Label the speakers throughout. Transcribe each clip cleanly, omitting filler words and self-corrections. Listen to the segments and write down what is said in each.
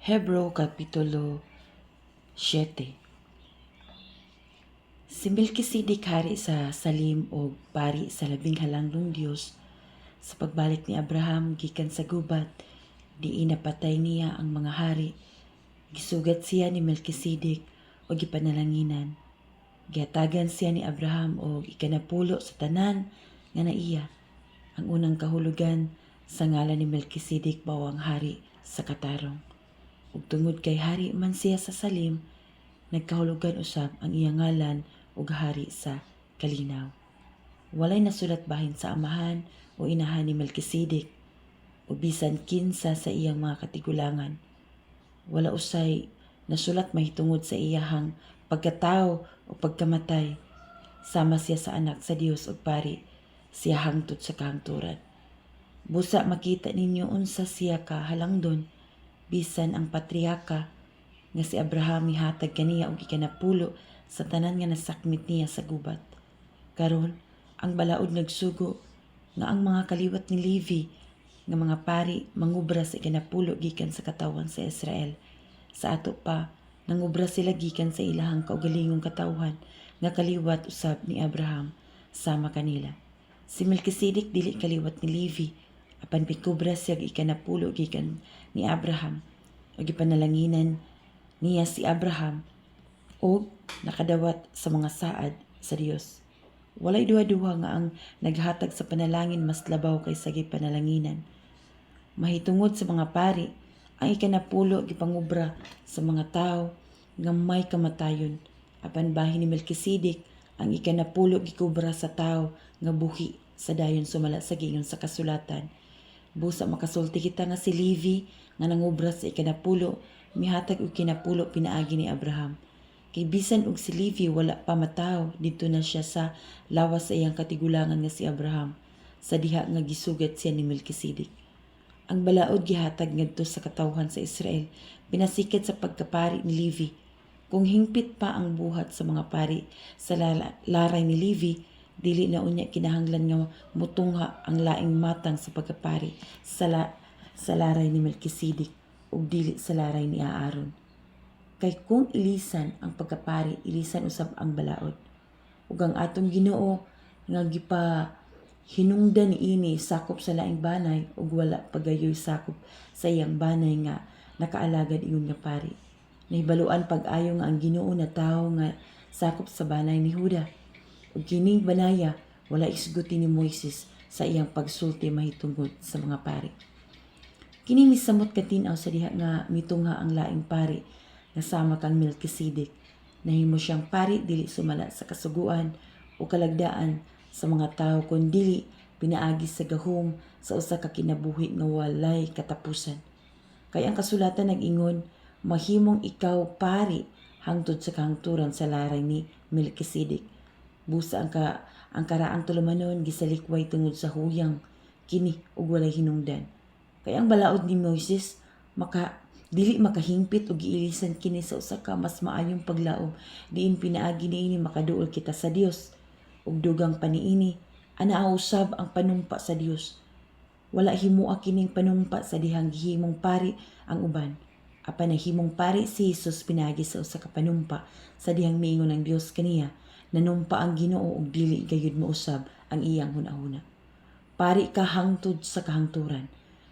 Speaker 1: Hebreo Kapitulo 7. Si Melchizedek, hari sa Salim og pari sa Labing Halangdong Dios, sa pagbalik ni Abraham gikan sa gubat, diin napatay niya ang mga hari, gisugat siya ni Melchizedek og gipanalanginan. Gihatagan siya ni Abraham og ikanapulo sa tanan nga naiya. Ang unang kahulugan sa ngalan ni Melchizedek mao ang "hari sa katarong". Ug tungod kay hari man siya sa Salim, nagkahulugan usab ang iyang ngalan og "hari sa kalinaw". Walay nasulat bahin sa amahan o inahan ni Melchizedek o bisan kinsa sa iyang mga katigulangan. Wala usay nasulat mahitungod sa iyahang pagkatawo o pagkamatay. Sama siya sa Anak sa Dios og pari siya hangtod sa kahangturan. Busa makita ninyo unsa siya ka halangdon, bisan ang patriarka nga si Abraham mihatag kaniya og ikanapulo sa tanan nga nasakmit niya sa gubat. Karon, ang balaod nagsugo nga ang mga kaliwat ni Levi nga mga pari mangubra sa ikanapulo gikan sa katawhan sa Israel. Sa ato pa, nangubra sila gikan sa ilahang kaugalingong katawhan nga kaliwat usab ni Abraham sama kanila. Si Melchizedek dili kaliwat ni Levi, apan mikubra siya og ikanapulo gikan ni Abraham ug gipanalanginan niya si Abraham og nakadawat sa mga saad sa Dios. Walay duha-duha nga ang naghatag sa panalangin mas labaw kaysa gipanalanginan. Mahitungod sa mga pari, ang ikanapulo gipangubra sa mga tawo nga may kamatayon. Apan bahin ni Melchizedek, ang ikanapulo gikubra sa tawo nga buhi sa dayon sumala sa giingon sa kasulatan. Busa makasulti kita nga si Levi nga nangubra sa ikanapulo mihatag og kinapulo pinaagi ni Abraham. Kay bisan og si Levi wala pa matawo, didto na siya sa lawas sa iyang katigulangan nga si Abraham sa diha nga gisugat siya ni Melchizedek. Ang balaod gihatag ngadto sa katawhan sa Israel pinasikat sa pagkapari ni Levi. Kung hingpit pa ang buhat sa mga pari sa laray ni Levi, dili na unya kinahanglan nga mutungha ang laing matang sa pagkapari sa laray ni Melchizedek ug dili sa laray ni Aaron. Kay kung ilisan ang pagkapari, ilisan usab ang balaod. Ug ang atong Ginoo nga gipa hinungdan niini sakop sa laing banay ug wala pagayoy sakop sa iyang banay nga nakaalagad ingon nga pari. Nahibaluan pag-ayo nga ang Ginoo natawo nga sakop sa banay ni Juda. Ug kining banaya wala isguti ni Moises sa iyang pagsulti mahitungod sa mga pari. Kini misamot katin-aw sa diha nga mitungha ang laing pari nga sama kang Melchizedek. Nahimo siyang pari dili sumala sa kasuguan o kalagdaan sa mga tawo kun dili pinaagi sa gahom sa usa ka kinabuhi nga walay katapusan. Kay ang kasulatan nag-ingon, "Mahimong ikaw pari hangtod sa kahangturan sa laray ni Melchizedek." Busa ang karaang tulumanon gisalikway tungod sa huyang kini ug walay hinungdan. Kay ang balaod ni Moises dili makahingpit og giilisan kini sa usa ka mas maayong paglaom diin pinaagi niini makaduol kita sa Dios. Ug dugang pa niini, anaa usab ang panumpa sa Dios. Wala himoa kining panumpa sa dihang gihimong pari ang uban. Apan nahimong pari si Jesus pinaagi sa usa ka panumpa sa dihang miingon ang Dios kaniya, "Nanumpa ang Ginoo ug dili gayud mousab ang iyang hunahuna. Pari ka hangtod sa kahangturan."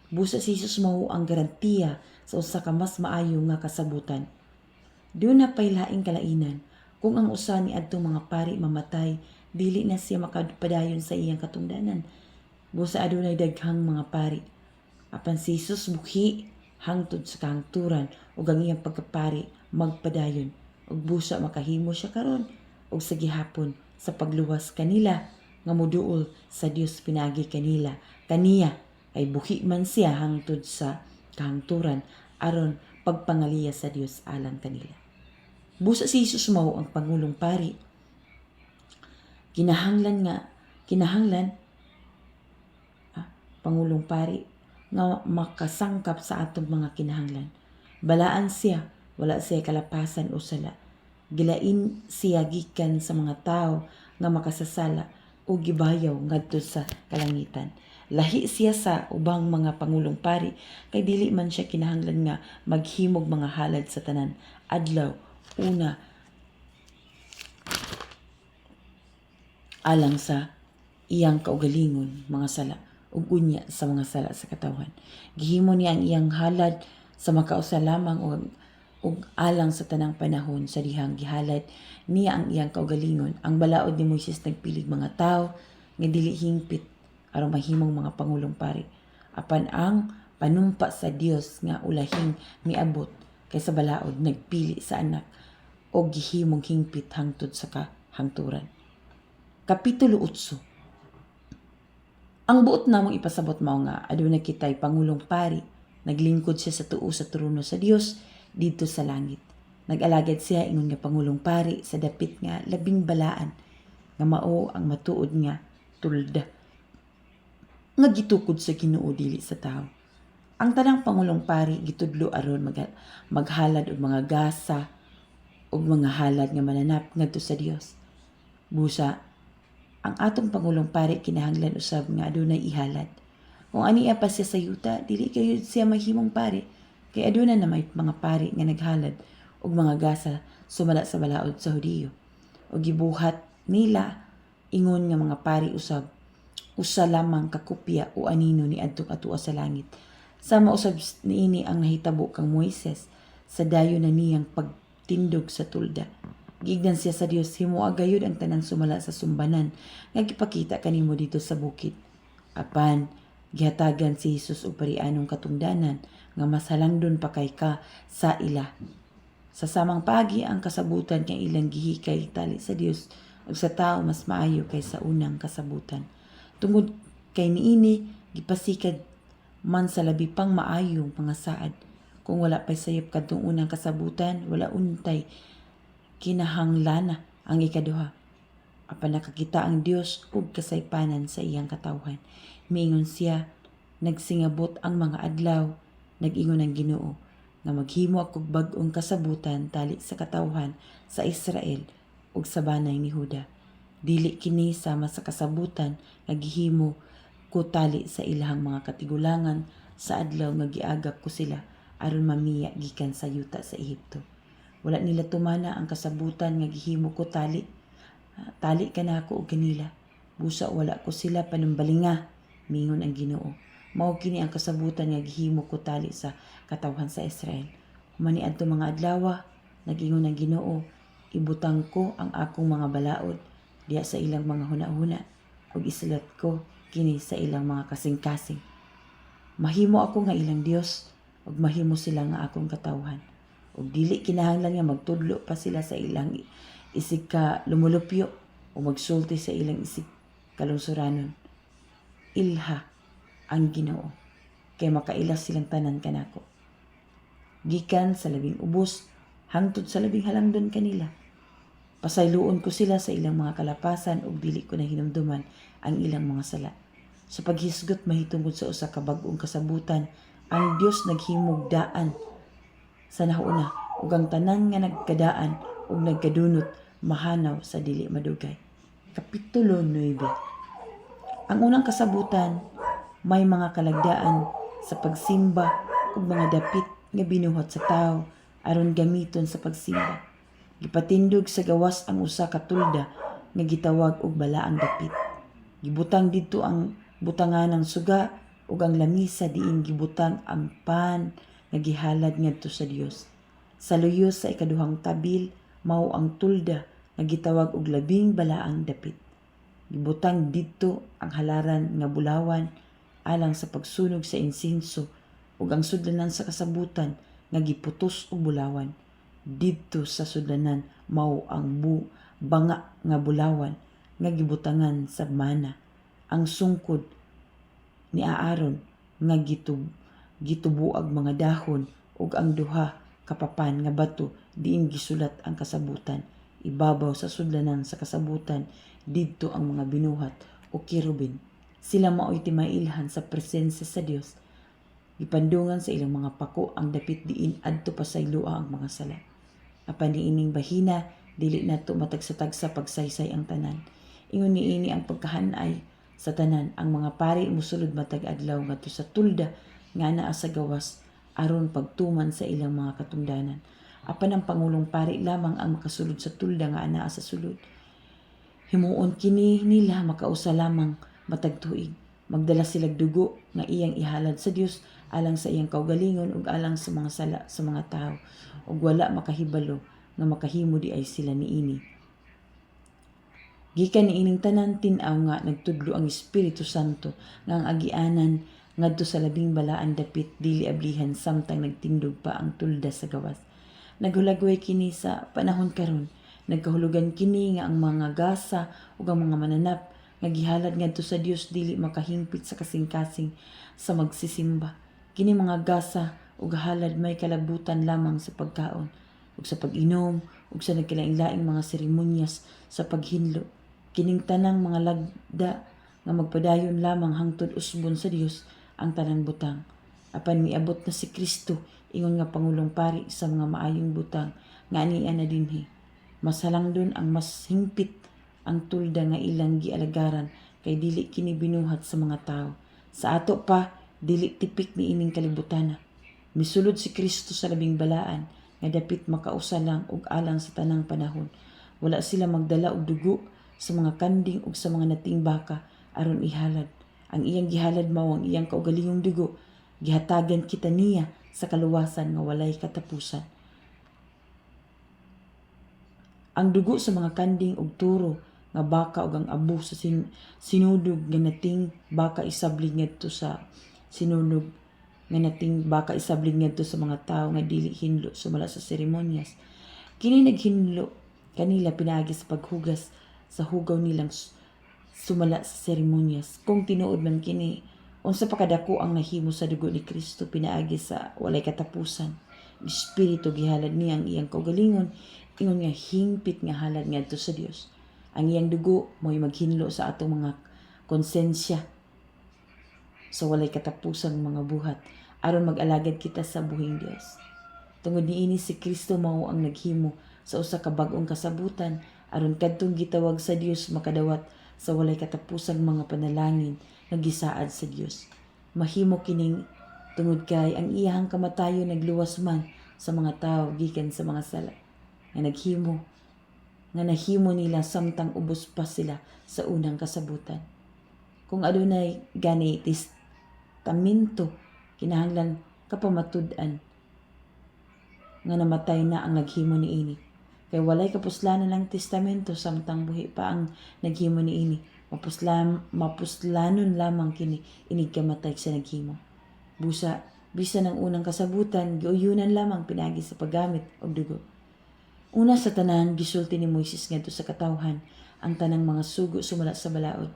Speaker 1: Busa si Jesus mao ang garantiya sa usa ka mas maayo nga kasabutan. Duna pay laing kalainan. Kung ang usa ni adtong mga pari mamatay, dili na siya makapadayon sa iyang katungdanan. Busa adunay daghang mga pari. Apan si Jesus buhi hangtod sa kahangturan ug ang iyang pagkapari magpadayon. Ug busa makahimo siya karon ug sa gihapon sa pagluwas kanila nga moduol sa Dios pinaagi kanila kaniya, ay buhi man siya hangtod sa kahangturan aron pagpangaliya sa Dios alang kanila. Busa si Jesus mao ang pangulong pari. Kinahanglan nga kinahanglan pangulong pari nga makasangkap sa atong mga kinahanglan. Balaan siya, wala siya kalapasan o sala. Gilain siya gikan sa mga tao nga makasasala o gibayaw ngadto sa kalangitan. Lahi siya sa ubang mga pangulong pari kay dili man siya kinahanglan nga maghimog mga halad sa tanan adlaw una alang sa iyang kaugalingon mga sala ug unya sa mga sala sa katawhan. Gihimo niya ang iyang halad sa makausa lamang ug alang sa tanang panahon sa dihang gihalad niya ang iyang kaugalingon. Ang balaod ni Moises nagpilig mga tawo nga dili hingpit aron mahimong mga pangulong pari. Apan ang panumpa sa Dios nga ulahing miabot kaysa balaod nagpili sa Anak og gihimong hingpit hangtod sa kahangturan. Kapitulo 8. Ang buot namong ipasabot mao nga aduna kitay pangulong pari, naglingkod siya sa tuo sa trono sa Dios didto sa langit. Nag-alagad siya ingon nga pangulong pari sa dapit nga labing balaan nga mao ang matuod nga tulda nga gitukod sa Ginoo, dili sa tawo. Ang tanang pangulong pari gitudlo aron maghalad og mga gasa ug mga halad nga mananap ngadto sa Dios. Busa ang atong pangulong pari kinahanglan usab nga adunay ihalad. Kung aniya pa siya sa yuta, dili kayo siya mahimong pari kay aduna na may mga pari nga naghalad og mga gasa sumala sa balaod sa Hudiyo. Og gibuhat nila ingon nga mga pari usab usa lamang ka kopya o anino ni adtong atua sa langit. Sama usab niini ang nahitabo kang Moises sa dayon na niyang pagtindog sa tulda. Giingnan siya sa Dios, "Himoa gayud ang tanan sumala sa sumbanan nga gipakita kanimo didto sa bukid." Apan gihatagan si Jesus og parianong katungdanan nga mas halangdon pa kay ka sa ila. Sa samang paagi, ang kasabutan nga ilang gihikay tali sa Dios ug sa tao mas maayo kaysa unang kasabutan. Tungod kay niini gipasikad man sa labi pang maayong mga saad. Kung wala pay sayop kadtong unang kasabutan, wala untay kinahanglana ang ikaduha. Apan nakakita ang Dios og kasaypanan sa iyang katawhan. Miingon siya, "Nagsingabot ang mga adlaw, nag-ingon ang Ginoo, nga maghimo akog bag-ong kasabutan tali sa katawhan sa Israel ug sa banay ni Huda. Dili kini sama sa kasabutan nga gihimo ko tali sa ilahang mga katigulangan sa adlaw nga giagak ko sila aron mamiya gikan sa yuta sa Ehipto. Wala nila tumana ang kasabutan nga gihimo ko tali kanako ug kanila. Busa wala ko sila panumbalinga, mingon ang Ginoo. Mao kini ang kasabutan nga gihimo ko tali sa katawhan sa Israel. Human niadto mga adlawa, nag-ingon ang Ginoo, ibutang ko ang akong mga balaod diha sa ilang mga hunahuna ug isulat ko kini sa ilang mga kasing-kasing. Mahimo ako nga ilang Dios ug mahimo sila nga akong katawhan. Ug dili kinahanglan nga magtudlo pa sila sa ilang isig ka lumulupyo o magsulti sa ilang isig kalungsuranon. Ilha ang Ginoo kay makaila silang tanan kanako. Gikan sa labing ubos hangtod sa labing halangdon kanila. Pasayloon ko sila sa ilang mga kalapasan ug dili ko na hinumduman ang ilang mga sala." Sa paghisgot mahitungod sa usa ka bag-ong kasabutan, ang Dios naghimog daan sa nahuuna ug ang tanan nga nagkadaan ug nagkadunot mahanaw sa dili madugay. Kapitulo 9. Ang unang kasabutan may mga kalagdaan sa pagsimba ug mga dapit nga binuhat sa tawo aron gamiton sa pagsimba. Gipatindog sa gawas ang usa ka tulda nga gitawag og balaang dapit. Gibutang didto ang butanganang suga ug ang lamisa diin gibutang ang pan nga gihalad ngadto sa Dios. Sa luyo sa ikaduhang tabil mao ang tulda nga gitawag og labing balaang dapit. Gibutang didto ang halaran nga bulawan alang sa pagsunog sa insenso ug ang sudlanan sa kasabutan nga giputos og bulawan. Didto sa sudlanan mao ang banga nga bulawan nga gibutangan sa mana, ang sungkod ni Aaron nga gitubuag mga dahon ug ang duha ka papan nga bato diin gisulat ang kasabutan. Ibabaw sa sudlanan sa kasabutan, didto ang mga binuhat o kerubin. Sila mao'y timailhan sa presensya sa Dios. Gipandungan sa ilang mga pako ang dapit diin adto pasayloa ang mga sala. Apan niining bahina, dili nato matagsa-tagsa pagsaysay ang tanan. Ingon niini ang pagkahanay Sa tanan, ang mga pari mosulod matag adlaw ngadto sa tulda nga anaa sa gawas aron pagtuman sa ilang mga katungdanan. Apan ang pangulong pari lamang ang makasulod sa tulda nga anaa sa sulod. Himuon kini nila makausa lamang matag tuig. Magdala sila'g dugo nga iyang ihalad sa Dios alang sa iyang kaugalingon ug alang sa mga sala sa mga tawo, ug wala makahibalo nga makahimo diay sila niini. Gikan niining tanan, tin-aw nga nagtudlo ang Espiritu Santo nga ang agianan ngadto sa labing balaan dapit dili ablihan samtang nagtindog pa ang tulda sa gawas. Naghulagway kini sa panahon karon. Nagkahulugan kini nga ang mga gasa ug ang mga mananap nga gihalad ngadto sa Dios dili makahingpit sa kasing-kasing sa magsisimba. Kini mga gasa ug halad may kalabutan lamang sa pagkaon ug sa pag-inom ug sa nagkalain-laing mga seremonyas sa paghinlo. Kining tanang mga lagda nga magpadayon lamang hangtod usbon sa Dios ang tanang butang. Apan miabot na si Kristo ingon nga pangulong pari sa mga maayong butang nga ania na dinhi. Mas halangdon ug mas hingpit ang tulda nga ilang gialagaran kay dili kini binuhat sa mga tawo. Sa ato pa, dili tipik niining kalibutana. Misulod si Kristo sa labing balaan nga dapit makausa lang ug alang sa tanang panahon. Wala sila magdala og dugo sa mga kanding ug sa mga nating baka aron ihalad. Ang iyang gihalad mao ang iyang kaugalingong dugo. Gihatagan kita niya sa kaluwasan nga walay katapusan. Ang dugo sa mga kanding ug turo nga baka ug ang abo sa sinudog nga nating baka isabli ngadto sa sinunog nga nating baka isabli ngadto sa mga tawo nga dili hinlo sumala sa seremonyas. Kini naghinlo kanila pinaagi sa paghugas sa hugaw nilang sumala sa seremonyas. Kung tinuod man kini, unsa pa kadako ang nahimo sa dugo ni Kristo pinaagi sa walay katapusan Espiritu? Gihalad niya ang iyang kaugalingon ingon nga hingpit nga halad ngadto sa Dios. Ang iyang dugo mo'y maghinlo sa atong mga konsensya sa walay katapusang mga buhat aron mag-alagad kita sa buhing Dios. Tungod niini, si Kristo mao ang naghimo sa usa ka bag-ong kasabutan aron kadtong gitawag sa Dios makadawat sa walay katapusang mga panalangin nga gisaad sa Dios. Mahimo kining tungod kay ang iyahang kamatayon nagluwas man sa mga tawo gikan sa mga sala nga nahimo nila samtang ubos pa sila sa unang kasabutan. Kung adunay gani testamento, kinahanglan kapamatud-an nga namatay na ang naghimo niini. Kay walay kapuslanan ang testamento samtang buhi pa ang naghimo niini. Mapuslanon lamang kini inig kamatay sa naghimo. Busa, bisan ang unang kasabutan, giuyunan lamang pinaagi sa paggamit og dugo. Una sa tanan, gisulti ni Moises ngadto sa katawhan ang tanang mga sugo sumala sa balaod.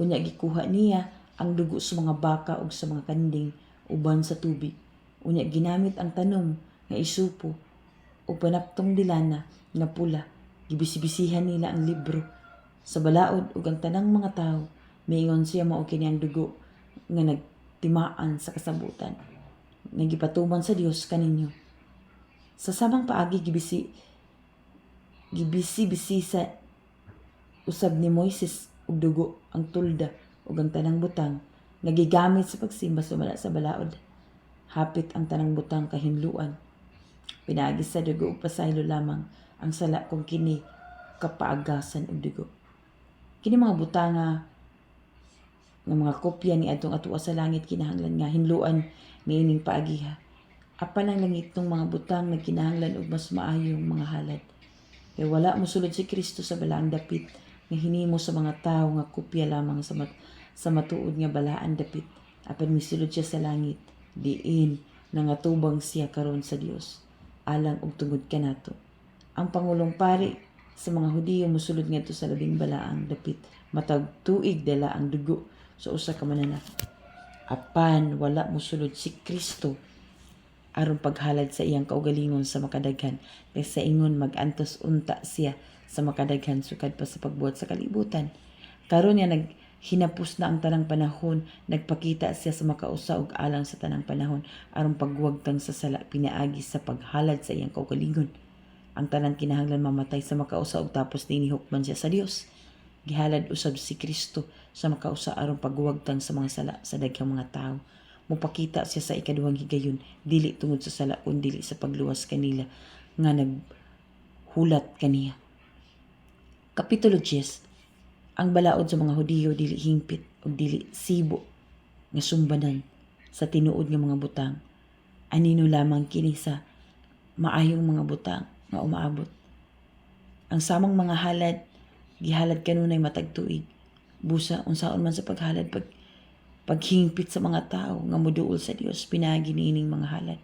Speaker 1: Unya gikuha niya ang dugo sa mga baka ug sa mga kanding uban sa tubig. Unya ginamit ang tanom nga isupo ug panaptong delana nga pula. Gibisi-bisihan nila ang libro sa balaod ug ang tanang mga tawo. Miingon siya, "Mao kini ang dugo nga nagtimaan sa kasabutan nga gipatuman sa Dios kaninyo." Sa samang paagi, gibisi-bisi sa usab ni Moises og dugo ang tulda ug ang tanang butang nga gigamit sa pagsimba sumala sa balaod. Hapit ang tanang butang kahinluan pinaagi sa dugo ug pasaylo lamang ang sala kung kini kapaagasan og dugo. Kini mga butanga nga mga kopya ni adtong atoa sa langit kinahanglan nga hinluan niining paagiha. Apan ang langitnong mga butang nagkinahanglan og mas maayong mga halad. Kay wala mosulod si Kristo sa balaang dapit nga hinimo sa mga tawo nga kopya lamang sa matuod nga balaan dapit. Apan misulod siya sa langit, diin nangatubang siya karon sa Dios alang og tungod kanato. Ang pangulong pari sa mga Hudiyo mosulod ngadto sa labing balaang dapit matag tuig dala ang dugo sa usa ka mananap. Apan wala mosulod si Kristo aron paghalad sa iyang kaugalingon sa makadaghan, kay sa ingon mag-antos unta siya sa makadaghan sukad pa sa pagbuhat sa kalibutan. Karon nga naghinapos na ang tanang panahon, nagpakita siya sa makausa ug alang sa tanang panahon aron pagwagtang sa sala pinaagi sa paghalad sa iyang kaugalingon. Ang tanan kinahanglan mamatay sa makausa ug tapos niini hukman siya sa Dios. Gihalad usab si Kristo sa makausa aron pagwagtang sa mga sala sa daghang mga tawo. Mopakita siya sa ikaduhang higayon, dili tungod sa sala kun dili sa pagluwas kanila nga naghulat kaniya. Kapitulo 10. Ang balaod sa mga Hudiyo dili hingpit ug dili sibo nga sumbanan sa tinuod nga mga butang. Anino lamang kini sa maayong mga butang nga umaabot. Ang samang mga halad gihalad kanunay matag tuig. Busa unsaon man sa paghalad, paghingpit sa mga tao nga moduol sa Dios pinaagi niining mga halad.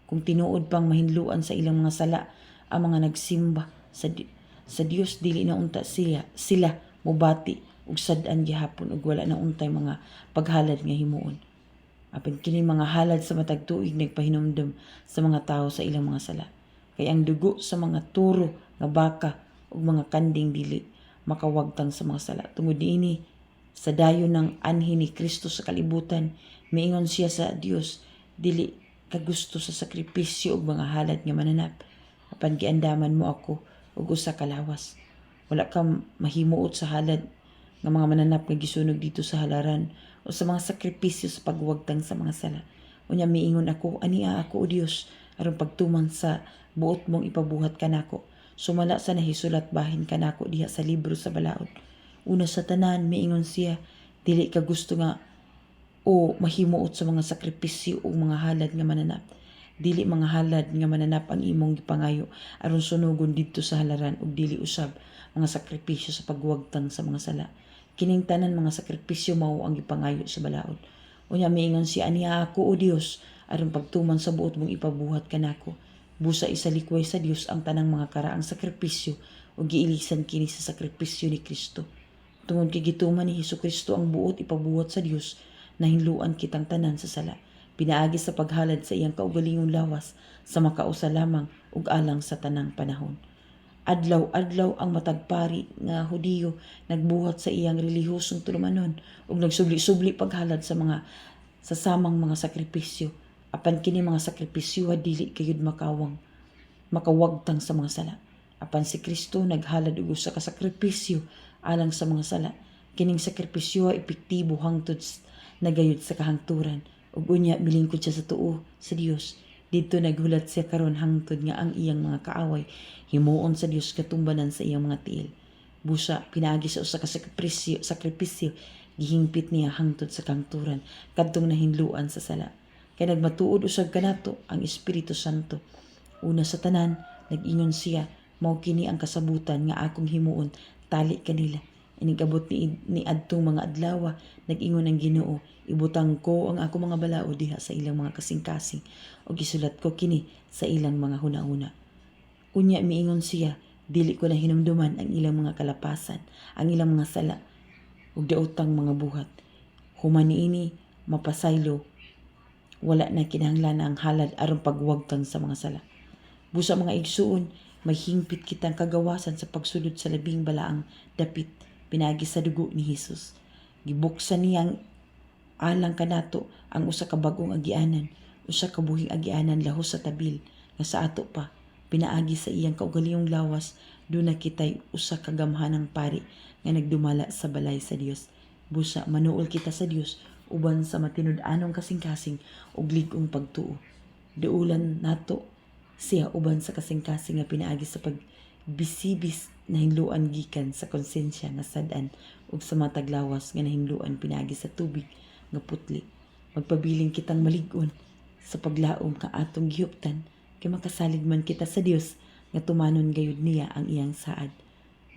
Speaker 1: Kung tinuod pang mahinluan sa ilang mga sala ang mga nagsimba sa Dios, dili na unta sila mobati og sad-an gihapon ug wala na untay mga paghalad nga himuon. Apan kini mga halad sa matag tuig nagpahinumdom sa mga tao sa ilang mga sala. Kay ang dugo sa mga turo nga baka ug mga kanding dili makawagtang sa mga sala. Tungod niini, sa dayon ng anhi ni Kristo sa kalibutan, miingon siya sa Dios, "Dili kagusto sa sakripisyo ug mga halad nga mananap, apan giandaman mo ako og usa ka lawas. Wala ka mahimuot sa halad nga mga mananap nga gisunog didto sa halaran o sa mga sakripisyo sa pagwagtang sa mga sala. Unya miingon ako, ania ako, O Dios, aron pagtuman sa buot mong ipabuhat kanako, sumala sa nahisulat bahin kanako diha sa libro sa balaod." Una sa tanan, miingon siya, dili ka gusto nga o mahimuot sa mga sakripisyo o mga halad nga mananap. Dili mga halad nga mananap ang imong gipangayo aron sunugon didto sa halaran ug dili usab mga sakripisyo sa pagwagtang sa mga sala. Kining tanan mga sakripisyo mao ang gipangayo sa balaod. Unya miingon siya, ania ako, O Dios, aron pagtuman sa buot mong ipabuhat kanako. Busa isalikway sa Dios ang tanang mga karaang sakripisyo ug giilisan kini sa sakripisyo ni Kristo. Tungod kay gituman ni Hesus Kristo ang buot ipabuhat sa Dios, nahinluan kitang tanan sa sala pinaagi sa paghalad sa iyang kaugalingong lawas sa makausa lamang ug alang sa tanang panahon. Adlaw-adlaw ang matag pari nga Hudiyo nagbuhat sa iyang relihiyosong tulumanon ug nagsubli-subli paghalad sa samang mga sakripisyo. Apan kini mga sakripisyo dili kayod makawagtang sa mga sala. Apan si Kristo naghalad og usa ka sakripisyo alang sa mga sala. Kining sakripisyo epektibo hangtod nagayod sa kahangturan ug unya milingkod siya sa tuo sa Dios. Didto naghulat siya karon hangtod nga ang iyang mga kaaway himuon sa Dios katumbanan sa iyang mga tiil. Busa pinaagi sa usa ka sakripisyo gihingpit niya hangtod sa kahangturan kadtong nahinluan sa sala. Kay nagmatuod usab kanato ang Espiritu Santo. Una sa tanan, nag-ingon siya, mao kini ang kasabutan nga akong himuon tali kanila. Inig-abot ni adtong mga adlawa, nag-ingon ang Ginoo, ibutang ko ang ako mga balaod diha sa ilang mga kasing-kasing ug isulat ko kini sa ilang mga hunahuna. Unya miingon siya, dili ko na hinumduman ang ilang mga kalapasan, ang ilang mga sala ug daotang mga buhat. Human niini, mapasaylo, wala na kinahanglan ang halad aron pagwagtang sa mga sala. Busa, mga igsuon, may hingpit kitang kagawasan sa pagsulod sa labing balaang dapit pinaagi sa dugo ni Hesus. Gibuksan niyang alang kanato ang usa ka bag-ong agianan, usa ka buhing agianan lahos sa tabil nga sa ato pa. Pinaagi sa iyang kaugalingong lawas, duna kitay usa ka gamhanang pari nga nagdumala sa balay sa Dios. Busa manuol kita sa Dios uban sa matinud-anong kasing-kasing ug lig-ong pagtuo. Duulan nato siya uban sa kasing-kasing nga pinaagi sa pagbisibis nahinluan gikan sa konsensya nga sad-an ug sa matag lawas nga nahinluan pinaagi sa tubig nga putli. Magpabilin kitang malig-on sa paglaom nga atong gihuptan kay makasalig man kita sa Dios nga tumanon gayud niya ang iyang saad.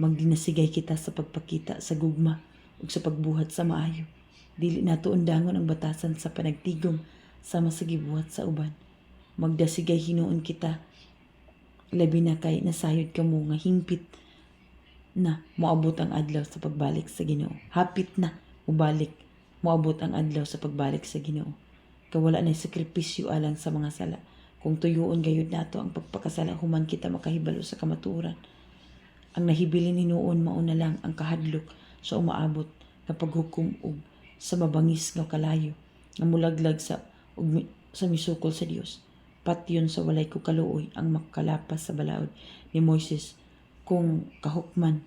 Speaker 1: Magdinasigay kita sa pagpakita sa gugma ug sa pagbuhat sa maayo. Dili nato undangon ang batasan sa panagtigom sama sa gibuhat sa uban. Magdasigay hinuon kita, labi na kay nasayod kamo nga hingpit na moabot ang adlaw sa pagbalik sa Ginoo. Hapit na moabot ang adlaw sa pagbalik sa Ginoo. Kay wala na sakripisyo alang sa mga sala, kung tuyuon gayud nato ang pagpakasala human kita makahibalo sa kamatuoran. Ang nahibilin hinuon mao na lang ang kahadlok sa umaabot nga paghukom ug sa mabangis nga kalayo nga mulaglag sa ug sa misukol sa Dios. Patyon sa walay kaluoy ang makalapas sa balaod ni Moises kung kahukman.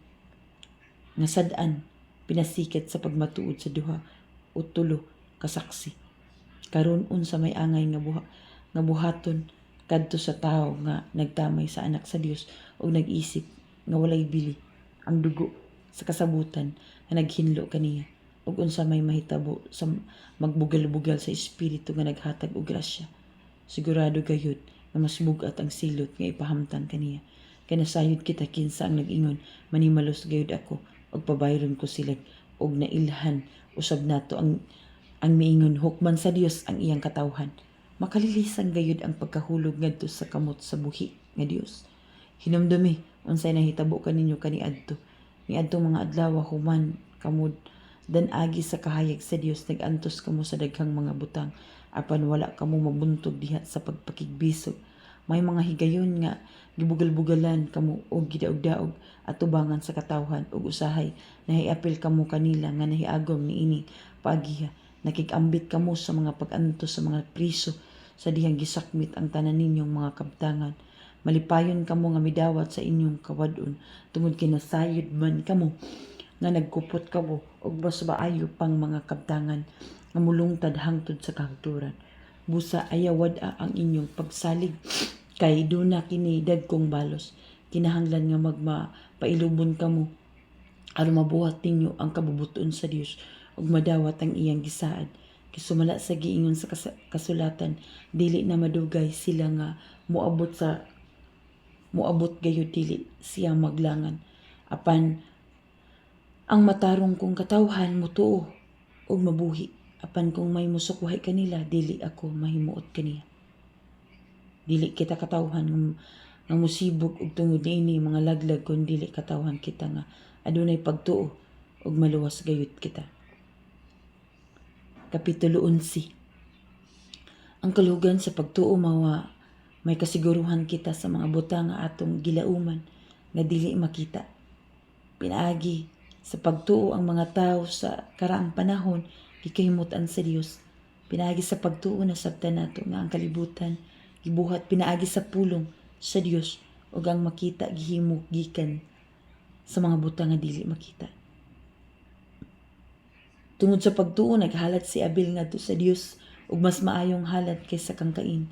Speaker 1: Nga sad-an pinasikat sa pagmatuod sa duha o tulo ka saksi. Karon, unsa may angay nga buhaton kadto sa tawo nga nagtamay sa Anak sa Dios ug nag-isip nga walay bili ang dugo sa kasabutan nga naghinlo kaniya? Ug unsa may mahitabo sa magbugal-bugal sa Espiritu nga naghatag og grasya? Sigurado gayud nga mas bug-at ang silot nga ipahamtang kaniya. Kay nasayod kita kinsa ang nag-ingon, "Manimalos gayud ako ug pabayron ko sila," ug nailhan usab nato ang miingon, "Hukman sa Dios ang iyang katawhan." Makalilisan gayud ang pagkahulog ngadto sa kamot sa buhi nga Dios. Hinumdumi unsay nahitabo kaninyo kaniadto. Niadtong mga adlaw, human kamo dan-agi sa kahayag sa Dios, nag-antos kamo sa daghang mga butang, apan wala kamo mabuntog diha sa pagpakigbisog. May mga higayon nga gibugal-bugalan kamo og gidaog-daog atubangan sa katawhan, ug usahay nahiapil kamo kanila nga nahiagom niini paagiha. Nakig-ambit kamo sa mga pag-antos sa mga priso sa dihang gisakmit ang tanan ninyong mga kabtangan. Malipayon kamo nga midawat sa inyong kawad-on tungod kay nasayod man kamo nga nagkupot kamo og mas maayo pang mga kabtangan nga mulungtad hangtod sa kahangturan. Busa ayaw wad-a ang inyong pagsalig kay duna kini dagkong balos. Kinahanglan nga magmapailubon kamo aron mabuhat ninyo ang kabubut-on sa Dios ug madawat ang iyang gisaad. Kay sumala sa giingon sa kasulatan, dili na madugay sila nga moabot gayud dili siya maglangan. Apan ang matarong kong katawhan mutuo ug mabuhi. Apan kung may musukwahi kanila, dili ako mahimuot kaniya. Dili kita katawhan nga musibog og tungod niini mga laglag, kun dili katawhan kita nga adunay pagtuo ug maluwas gayud kita. Kapitulo 11. Ang kalugan sa pagtuo mao may kasiguruhan kita sa mga butang nga atong gilauman nga dili makita. Pinaagi sa pagtuo ang mga tao sa karaang panahon gikahimutan sa Dios. Pinaagi sa pagtuo nasabtan nato nga ang kalibutan gibuhat pinaagi sa pulong sa Dios ug ang makita gihimo gikan sa mga butang nga dili makita. Tungod sa pagtuo, naghalad si Abel ngadto sa Dios ug mas maayong halad kaysa kang Cain.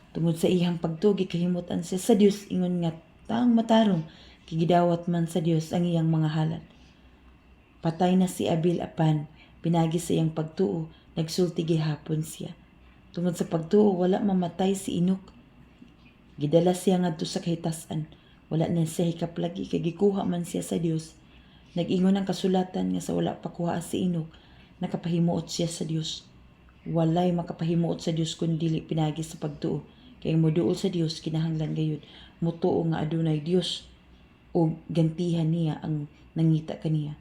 Speaker 1: Tungod sa iyang pagtuo, gikahimutan siya sa Dios ingon nga taong matarong, kay gidawat man sa Dios ang iyang mga halad. Patay na si Abel, apan pinaagi sa iyang pagtuo nagsulti gihapon siya. Tungod sa pagtuo, wala mamatay si Enoch. Gidala siya ngadto sa kahitas-an. Wala na siya hikaplagi kay gikuha man siya sa Dios. Nag-ingon ang kasulatan nga sa wala pa kuhaa si Enoch, nakapahimuot siya sa Dios. Walay makapahimuot sa Dios kun dili pinaagi sa pagtuo. Kay ang moduol sa Dios kinahanglan gayud mutuo nga adunay Dios ug gantihan niya ang nangita kaniya.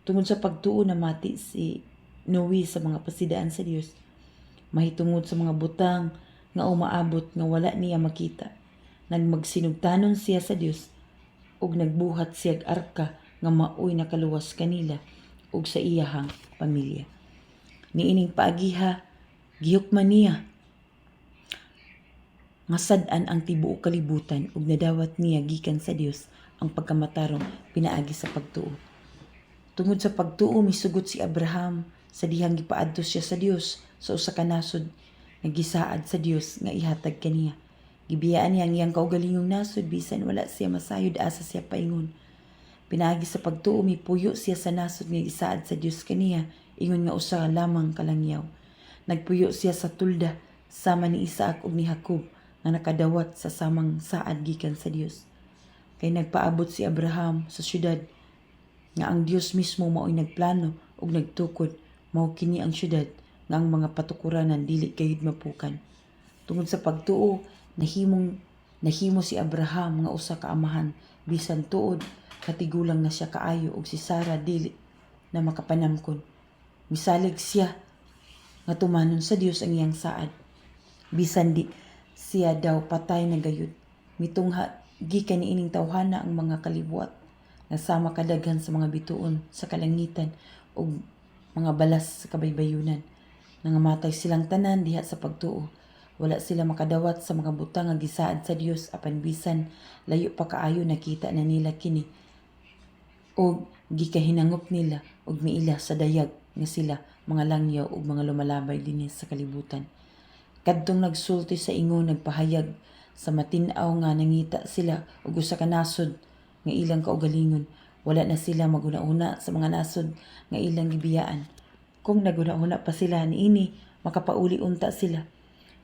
Speaker 1: Tungod sa pagtuo, namati si Noe sa mga pasidaan sa Dios mahitungod sa mga butang nga umaabot nga wala niya makita. Nagmagsinugtanon siya sa Dios ug nagbuhat siya og arka nga maoy nakaluwas kanila ug sa iyahang pamilya. Niining paagiha gihukman niya nga sad-an ang tibuok kalibutan ug nadawat niya gikan sa Dios ang pagkamatarong pinaagi sa pagtuo. Tungod sa pagtuo, misugot si Abraham sa dihang gipaadto siya sa Dios sa usa ka nasod nga gisaad sa Dios nga ihatag kaniya. Gibiyaan niya ang iyang kaugalingong nasod bisan wala siya masayod asa siya paingon. Pinaagi sa pagtuo, mipuyo siya sa nasod nga gisaad sa Dios kaniya ingon nga usa lamang ka langyaw. Nagpuyo siya sa tulda sama ni Isaac ug ni Jacob nga nakadawat sa samang saad gikan sa Dios. Kay nagpaabot si Abraham sa syudad nga ang Dios mismo mao'y nagplano ug nagtukod. Mao kini ang syudad nga ang mga patukuranan dili gayud mapukan. Tungod sa pagtuo, nahimo si Abraham nga usa ka amahan bisan tuod katigulang na siya kaayo ug si Sara dili na makapanamkon. Misalig siya nga tumanon sa Dios ang iyang saad. Bisan di siya daw patay na gayud. Mitungha gikan niining tawhana ang mga kalibuat nga sama kadaghan sa mga bituon sa kalangitan ug mga balas sa kabaybayunan. Nangamatay silang tanan diha sa pagtuo. Wala sila makadawat sa mga butang nga gisaad sa Dios, apan bisan layo pa kaayo nakita na nila kini ug Gikahinangop nila ug miila sa dayag nga sila mga langyaw ug mga lumalabay dinhi sa kalibutan. Kadtong nagsulti sa ingon nagpahayag sa matin-aw nga nangita sila og usa ka nasod nga ilang kaugalingon. Wala na sila maghuna-huna sa mga nasod nga ilang gibiyaan. Kung naghuna-huna pa sila niini, makapauli unta sila.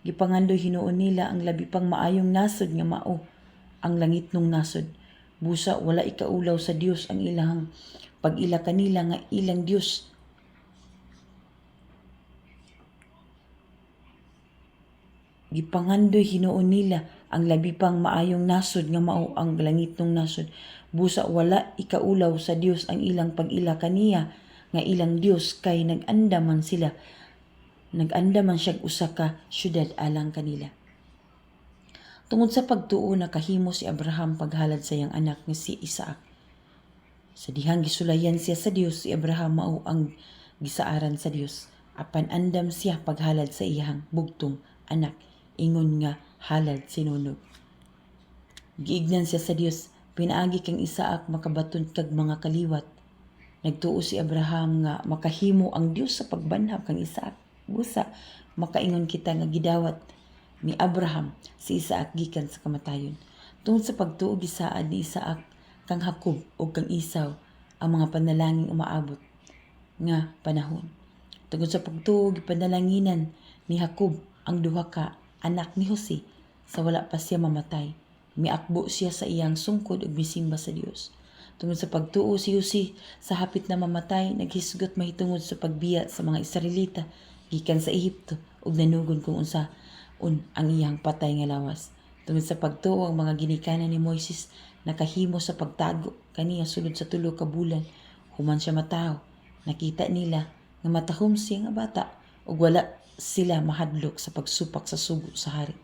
Speaker 1: Gipangandoy hinuon nila ang labi pang maayong nasod nga mao ang langitnong nasod. Busa wala ikaulaw sa Dios ang ilang pag-ila kanila nga ilang Dios. Gipangandoy hinuon nila ang labi pang maayong nasod nga mao ang langitnong nasod. Busa wala ikaulaw sa Dios ang ilang pag-ila kaniya nga ilang Dios kay nag-andam man sila. Nag-andam man siya'g usa ka syudad alang kanila. Tungod sa pagtuo nakahimo si Abraham paghalad sa iyang anak nga si Isaac. Sa dihang gisulayan siya sa Dios, si Abraham mao ang gisaaran sa Dios. Apan andam siya paghalad sa iyang bugtong anak, ingon nga halad sinunog. Giignan siya sa Dios, pinaagi kang Isaac makabaton kag mga kaliwat. Nagtuo si Abraham nga makahimo ang Dios sa pagbanhaw kang Isaac. Busa makaingon kita nga gidawat ni Abraham si Isaac gikan sa kamatayon. Tungod sa pagtuo gisaad ni Isaac kang Jacob ug kang Esau ang mga panalangin umaabot nga panahon. Tungod sa pagtuo gipanalanginan ni Jacob ang duha ka anak ni Jose sa wala pa siya mamatay. Miakbo siya sa iyang sungkod ug misimba sa Dios. Tungod sa pagtuo si Jose sa hapit na mamatay naghisgot mahitungod sa pagbiya sa mga Israelita gikan sa Ehipto ug nanugon kung unsaon ang iyang patay nga lawas. Tungod sa pagtuo ang mga ginikanan ni Moises nakahimo sa pagtago kaniya sulod sa 3 ka bulan human siya matawo. Nakita nila nga matahom siya nga bata ug wala sila mahadlok sa pagsupak sa sugo sa hari.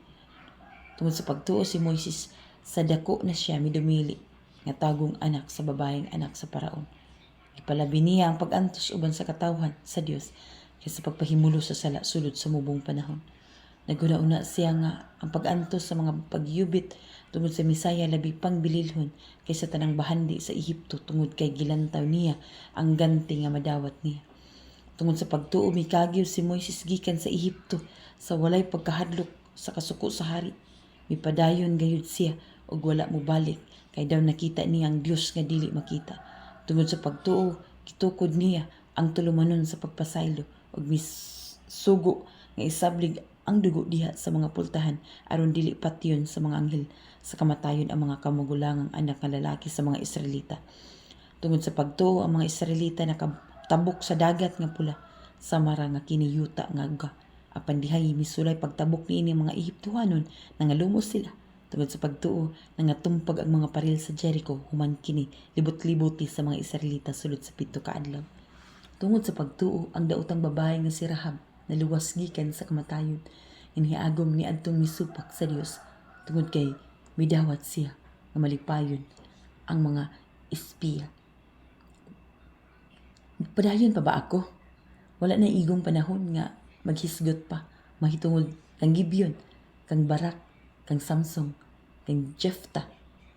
Speaker 1: Tungod sa pagtuo si Moises sa dako na siya midumili nga tagong anak sa babaeng anak sa paraon. Gipalabi niya ang pag-antos uban sa katawhan sa Dios kaysa pagpahimulo sa sala sulod sa mubong panahon. Naghuna-huna siya nga ang pag-antos sa mga pagyubit tungod sa Misaya labi pang bililhon kaysa tanang bahandi sa Ehipto tungod kay gilantaw niya ang ganti nga madawat niya. Tungod sa pagtuo mikagyo si Moises gikan sa Ehipto sa walay pagkahadlok sa kasuko sa hari. Mipadayon gayud siya ug wala mobalik kay daw nakita niya ang Dios nga dili makita. Tungod sa pagtuo gitukod niya ang tulumanon sa pagpasaylo ug misugo nga isablig ang dugo diha sa mga pultahan aron dili patyon sa mga anghel sa kamatayon ang mga kamagulangang anak nga lalaki sa mga Israelita. Tungod sa pagtuo ang mga Israelita nakatabok sa Dagat nga Pula samara nga kini yuta nga uga. Apan dihay misulay pagtabok niini mga Ehiptohanon, nangalumos sila. Tungod sa pagtuo nangatumpag ang mga paril sa Jericho human kini libot-libuti sa mga Israelita sulod sa 7 ka adlaw. Tungod sa pagtuo ang daotang babae nga si Rahab naluwas gikan sa kamatayon nga niagom niadtong misupak sa Dios tungod kay midawat siya nga malipayon ang mga espiya. Padayon pa ba ako? Wala na igong panahon nga maghisgot pa mahitungod kang Gibeon, kang Barak, kang Samson, kang Jephthah,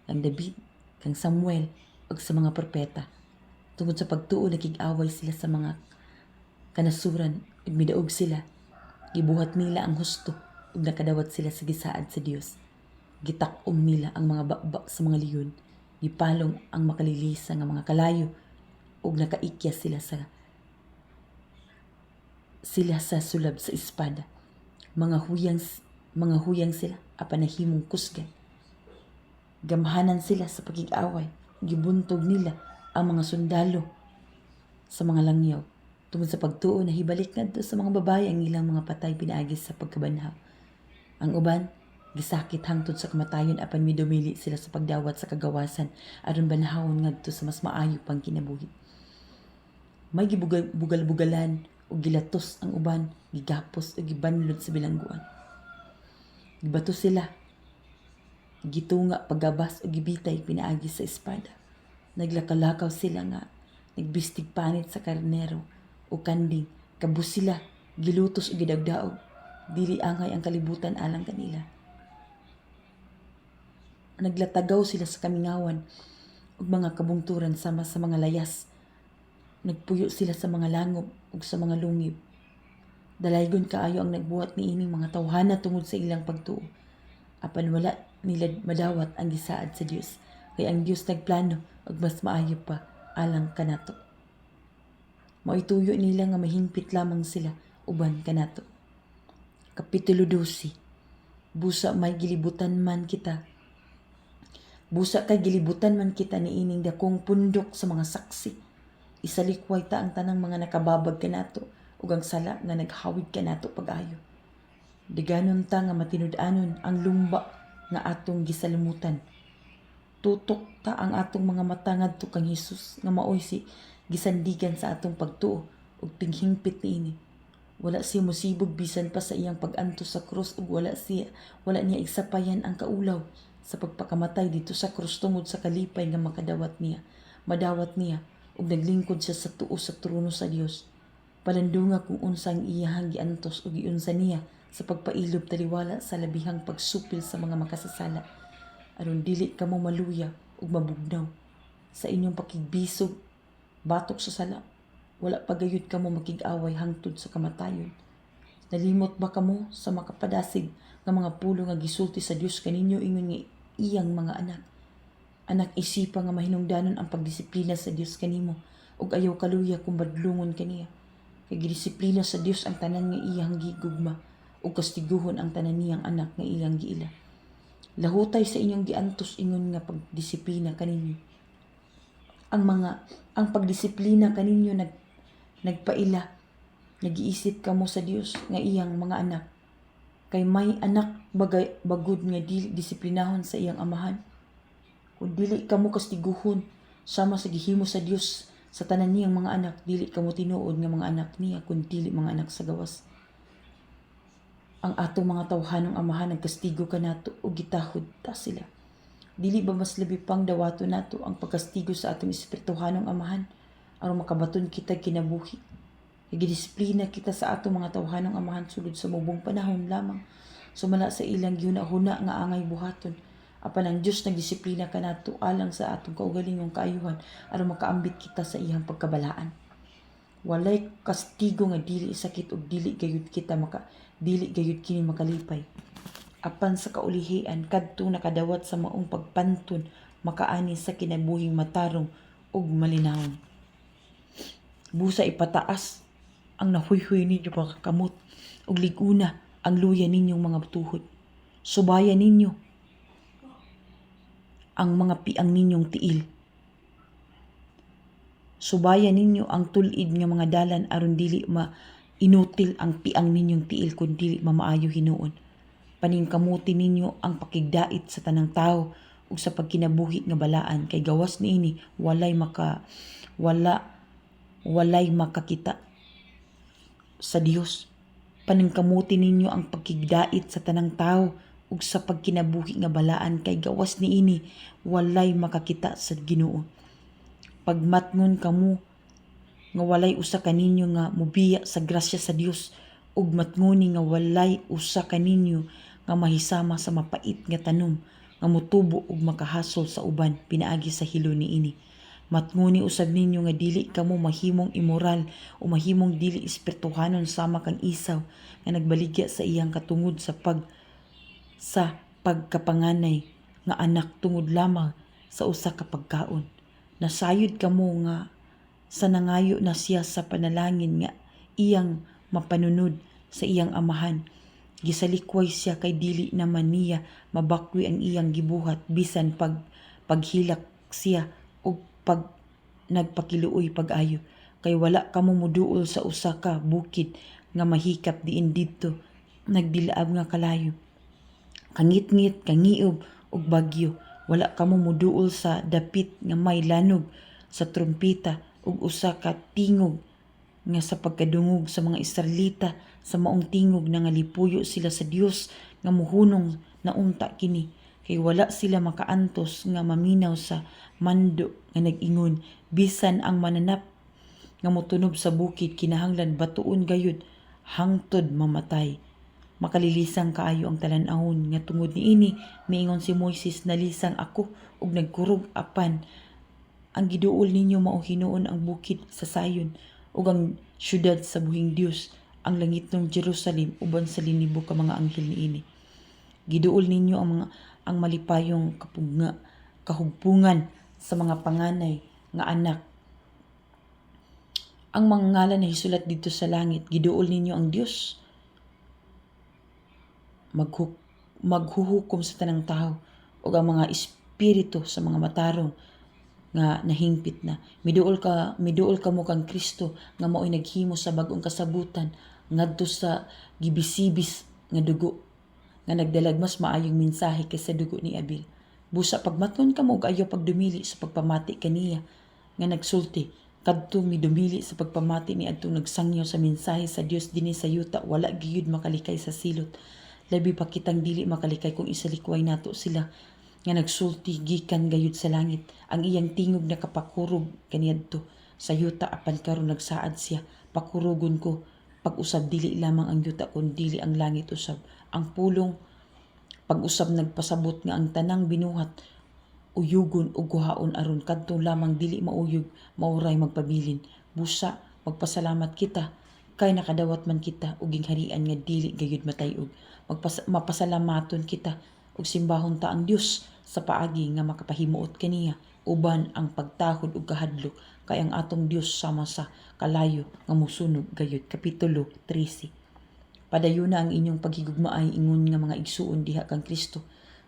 Speaker 1: kang David, kang Samuel ug sa mga propeta. Tungod sa pagtuo nakig-away sila sa mga kanasuran ug midaog sila. Gibuhat nila ang husto ug nakadawat sila sa gisaad sa Dios. Gitak-om nila ang mga baba sa mga leon. Gipalong ang makalilisa nga mga kalayo ug nakaikya sila sa sulab sa espada. Mga huyang sila apan nahimong kusgan. Gamhanan sila sa pakig-away. Gibuntog nila ang mga sundalo sa mga langyaw. Tungod sa pagtuo nahibalik ngadto sa mga babae ang ilang mga patay pinaagi sa pagkabanhaw. Ang uban gisakit hangtod sa kamatayon apan midumili sila sa pagdawat sa kagawasan aron banhawon ngadto sa mas maayo pang kinabuhi. May gibugal-bugalan ug gilatos ang uban, gigapos ug gibanlod sa bilangguan. Gibato sila, gitunga paggabas ug gibitay pinaagi sa espada. Naglakalakaw sila nga nagbistig panit sa karnero o kanding, kabus sila, gilutos ug gidagdaog. Dili angay ang kalibutan alang kanila. Naglatagaw sila sa kamingawan ug mga kabungturan sama sa mga layas. Nagpuyo sila sa mga langob ug sa mga lungib. Dalaygon kaayo ang nagbuhat niining mga tawhana tungod sa ilang pagtuo. Apan wala nila madawat ang gisaad sa Dios, kay ang Dios nagplano og mas maayo pa alang kanato. Mao'y tuyo nila nga mahingpit lamang sila uban kanato. Kapitulo 12. Busa may gilibutan man kita. Busa kay gilibutan man kita niining dakong pundok sa mga saksi, isalikway ta ang tanang mga nakababag kanato ug ang sala nga naghawid kanato pag-ayo. Daganon ta nga matinud-anon ang lumba nga atong gisalumutan. Tutok ta ang atong mga mata ngadto kang Hesus nga maoy si gisandigan sa atong pagtuo ug tinghingpit niini. Wala siya mosibog bisan pa sa iyang pag-antos sa krus ug wala niya isapayan ang kaulaw sa pagpakamatay didto sa krus tungod sa kalipay nga madawat niya ug naglingkod siya sa tuo sa trono sa Dios. Palandunga kung unsa ang iyahang giantos ug giunsa niya sa pagpailob taliwala sa labihang pagsupil sa mga makasasala, aron dili kamo maluya ug mabugnaw sa inyong pakigbisog batok sa sala. Wala pa gayud kamo makig-away hangtod sa kamatayon. Nalimot ba kamo sa makapadasig nga mga pulong nga gisulti sa Dios kaninyo ingon nga iyang mga anak? "Anak, isipa nga mahinungdanon ang pagdisiplina sa Dios kanimo ug ayaw kaluya kung badlungon kaniya. Kay gidisiplina sa Dios ang tanan nga iyang gigugma ug kastiguhon ang tanan niyang anak nga iyang giila." Lahutay sa inyong giantos ingon nga pagdisiplina kaninyo. Ang pagdisiplina kaninyo nagpaila nagiisip kamo sa Dios nga iyang mga anak. Kay may anak bagay bagud nga dili disiplinahon sa iyang amahan? Kung dili kamo kastiguhon sama sa gihimo sa Dios sa tanan niyang mga anak, dili kamo tinuod nga mga anak niya kun dili mga anak sa gawas. Ang atong mga tawhanong amahan nagkastigo kanato ug gitahod ta sila. Dili ba mas labi pang dawaton nato ang pagkastigo sa atong espirituhanong Amahan aron makabaton kita kinabuhi? Kay gidisiplina kita sa atong mga tawhanong amahan sulod sa mubong panahon lamang, sumala sa ilang gihuna-huna nga angay buhaton. Apan ang Dios nagdisiplina kanato alang sa atong kaugalingong kaayuhan aron makaambit kita sa iyang pagkabalaan. Walay kastigo nga dili sakit ug dili gayud kini makalipay. Apan sa kaulihian, kadtong nakadawat sa maong pagpanton makaani sa kinabuhing matarong ug malinawon. Busa ipataas ang nahuyhoy ninyo mga kamot ug lig-una ang luya ninyong mga tuhod. Subayan ninyo ang mga piang ninyong tiil. Subayan ninyo ang tul-id nga mga dalan aron dili ma inutil ang piang ninyong tiil kun dili mamaayo hinuon. Paningkamuti ninyo ang pakigdait sa tanang tawo ug sa pagkinabuhi nga balaan, kay gawas niini walay makakita sa Dios. Paningkamuti ninyo ang pagkigdait sa tanang tawo ug sa pagkinabuhi nga balaan, kay gawas niini walay makakita sa Ginoo. Pagmatngon kamo nga walay usa kaninyo nga mobiya sa grasya sa Dios ug matngoni nga walay usa kaninyo nga mahisama sa mapait nga tanom nga motubo ug makahasol sa uban pinaagi sa hilo niini. Matngoni usab ninyo nga dili kamo mahimong immoral o mahimong dili espirituhanon sama kang Esau nga nagbaligya sa iyang katungod sa pagkapanganay nga anak tungod lamang sa usa ka pagkaon. Nasayod kamo nga sa nangayo na siya sa panalangin nga iyang mapanunod sa iyang amahan, gisalikway siya kay dili naman niya mabakwi ang iyang gibuhat bisan pag paghilak siya ug pag nagpakiluoy pag-ayo. Kay wala kamo moduol sa usa ka bukid nga mahikap diin didto nagdilaab nga kalayo, kangitngit, kangiob ug bagyo. Wala kamo moduol sa dapit nga may lanog sa trumpeta ug usa ka tingog nga sa pagkadungog sa mga Israelita sa maong tingog nangalipuyo sila sa Dios nga muhunong na unta kini. Kay wala sila makaantos nga maminaw sa mando nga nag-ingon, "Bisan ang mananap nga motunob sa bukid kinahanglan batuon gayud hangtod mamatay." Makalilisang kaayo ang talan-awon nga tungod niini miingon si Moises, "Nalisang ako ug nagkurog apan Ang giduol ninyo mao hinuon ang bukid sa Zion ug ang syudad sa buhing Dios, ang langitnong Jerusalem, uban sa linibo ka mga anghel niini. Giduol ninyo ang malipayong kahugpungan sa mga panganay nga anak, ang mga ngalan na hisulat didto sa langit. Giduol ninyo ang Dios maghuhukom sa tanang tao ug ang mga espiritu sa mga matarong nga nahingpit na. Miduol kamo kang Kristo nga maoy naghimo sa bag-ong kasabutan ngadto sa gibisibis nga dugo, nga nagdalag mas maayong mensahe kaysa dugo ni Abel. Busa pagmaton kamo ug ayaw pagdumili sa pagpamati kaniya nga nagsulti kadtong midumili sa pagpamati ni adtong nagsangyaw sa mensahe sa Dios dinhi sa yuta, wala giyud makalikay sa silot. Labi pa kitang dili makalikay kung isalikway nato sila nga nagsulti gikan gayud sa langit. Ang iyang tingog nakapakurog kaniadto sa yuta, apan karon nagsaad siya, "Pakurugon ko pag-usab dili lamang ang yuta kun dili ang langit usab." Ang pulong "pag-usab" nagpasabot nga ang tanang binuhat uyugon ug kuhaon aron kadtong lamang dili mauyog mao ray magpabilin. Busa magpasalamat kita kay nakadawat man kita og gingharian nga dili gayud matay-og. Mapasalamaton kita ug simbahon ta ang Dios sa paagi nga makapahimuot kaniya uban ang pagtahod ug kahadlok, kay ang atong Dios sama sa kalayo nga musunog gayud. Kapitulo 13. Padayuna ang inyong paghigugmaay ingon nga mga igsuon diha kang Kristo.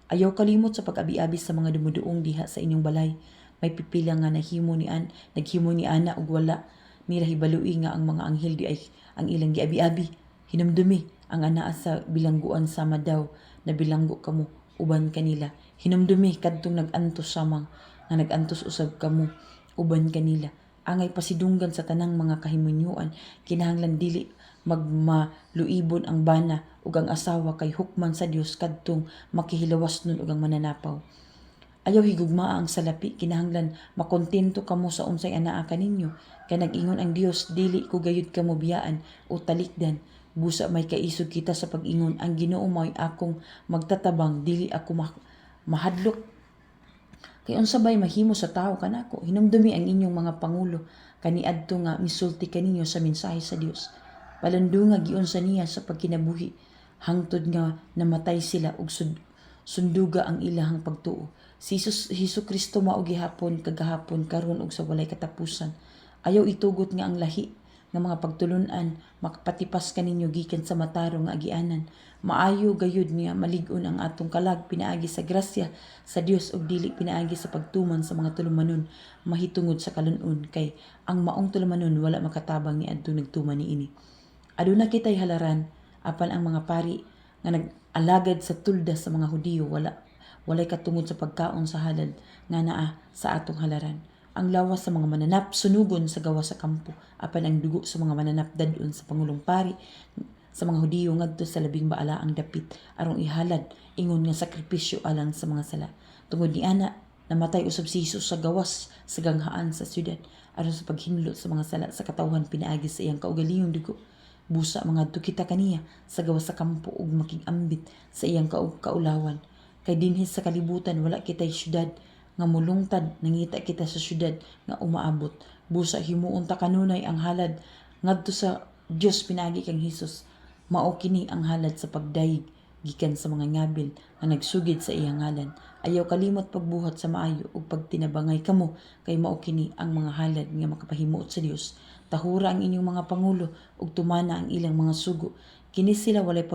Speaker 1: Ayaw kalimot sa pag-abi-abi sa mga dumuduong diha sa inyong balay. May pipila nga nahimo ni an, naghimo ni ana ug wala nila hibalui nga ang mga anghel di ay ang ilang giabi-abi. Hinumdumi ang anaa sa bilangguan sama daw na bilanggo kamo uban kanila. Hinumdumi kadtong nag-antos sama nga nag-antos usab kamo uban kanila. Angay pasidunggan sa tanang mga kahimunyuan, kinahanglan dili magmaluibon ang bana ug ang asawa, kay hukman sa Dios kadtong makihilawas nun ug ang mananapaw. Ayaw higugmaa ang salapi, kinahanglan makontento kamo sa unsay anaa kaninyo. Kay nag-ingon ang Dios, "Dili ko gayud kamo biyaan o talikdan." Busa may kaisog kita sa pag-ingon, "Ang Ginoo mao'y akong magtatabang, dili ako mahadlok. Kay unsa bay mahimo sa tawo kanako?" Hinumdumi ang inyong mga pangulo kaniadto nga misulti kaninyo sa mensahe sa Dios. Palandunga giunsa niya sa pagkinabuhi hangtod nga namatay sila ug sunduga ang ilahang pagtuo. Si Hesus Kristo mao gihapon kagahapon, karon ug sa walay katapusan. Ayaw itugot nga ang lahi nga mga pagtulun-an makapatipas kaninyo gikan sa matarong nga agianan. Maayo gayud nga malig-on ang atong kalag pinaagi sa grasya sa Dios ug dili pinaagi sa pagtuman sa mga tulumanon mahitungod sa kalan-on, kay ang maong tulumanon wala makatabang ni adtong nagtuman niini. Aduna kitay halaran, apan ang mga pari nga nag-alagad sa tulda sa mga Hudiyo walay katungod sa pagkaon sa halad nga naa sa atong halaran. Ang lawas sa mga mananap sunugon sa gawas sa kampo, apan ang dugo sa mga mananap dad-on sa pangulong pari sa mga Hudiyo ngadto sa labing baalaang dapit aron ihalad ingon nga sakripisyo alang sa mga sala. Tungod ni ana, namatay usab si Jesus sa gawas sa ganghaan sa syudad aron sa paghinlo sa mga sala sa katawhan pinaagi sa iyang kaugalingong dugo. Busa mangadto kita kaniya sa gawas sa kampo ug makig-ambit sa iyang kaulawan. Kay dinhi sa kalibutan wala kitay syudad nga mulungtad, nangita kita sa syudad nga umaabot. Busa himuon ta kanunay ang halad ngadto sa Dios pinaagi kang Hesus. Mao kini ang halad sa pagdayeg gikan sa mga ngabil nga nagsugid sa iyang ngalan. Ayaw kalimot pagbuhat sa maayo ug pagtinabangay kamo, kay mao kini ang mga halad nga makapahimuot sa Dios. Tahura ang inyong mga pangulo ug tumana ang ilang mga sugo. Kini sila walay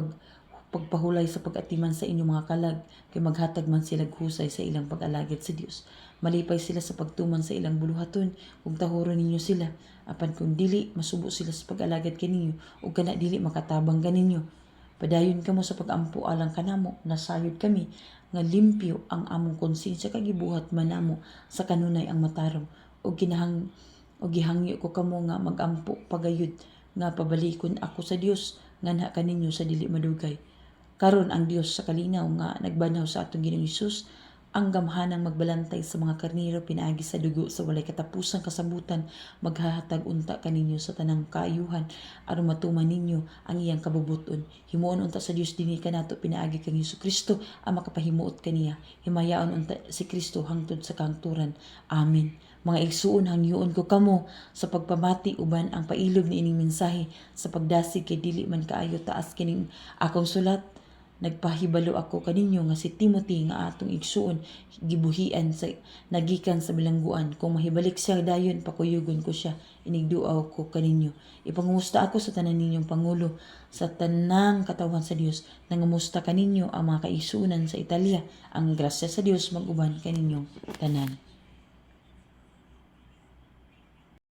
Speaker 1: pagpahulay sa pag-atiman sa inyong mga kalag, kay maghatag man sila husay sa ilang pag-alagad sa Dios. Malipay sila sa pagtuman sa ilang buluhaton kung tahuron ninyo sila. Apan kung dili, masubo sila sa pag-alagad kaninyo ug kana dili makatabang kaninyo. Padayon kamo sa pag-ampo alang kanamo. Nasayod kami nga limpyo ang among konsensya kay gibuhat man namo sa kanunay ang matarong, ug gihangyo ko kamo nga magampo pagayod nga pabalikon ako sa Dios nganha kaninyo sa dili madugay. Karon ang Dios sa kalinaw nga nagbanhaw sa atong Ginoong Hesus, ang gamhanang magbalantay sa mga karnero pinaagi sa dugo sa walay katapusang kasabutan, maghahatag unta kaninyo sa tanang kaayuhan aron matuman ninyo ang iyang kabubuton. Himuon unta sa Dios dinhi kanato pinaagi kang Hesus Kristo ang makapahimuot kaniya. Himayaon unta si Kristo hangtod sa kahangturan. Amen. Mga igsuon, hangyoon ko kamo sa pagpamati uban ang pailob niining mensahe sa pagdasig, kay dili man kaayo taas kining akong sulat. Nagpahibalo ako kaninyo nga si Timothy nga atong igsuon gibuhian sa nagikan sa bilangguan. Kung mahibalik siya dayon, pakuyugon ko siya. Inigduaw ko kaninyo. Ipangumusta ako sa tanan ninyong pangulo, sa tanang katawhan sa Dios. Nangumusta kaninyo ang mga kaigsuonan sa Italia. Ang grasya sa Dios mag-uban kaninyong tanan.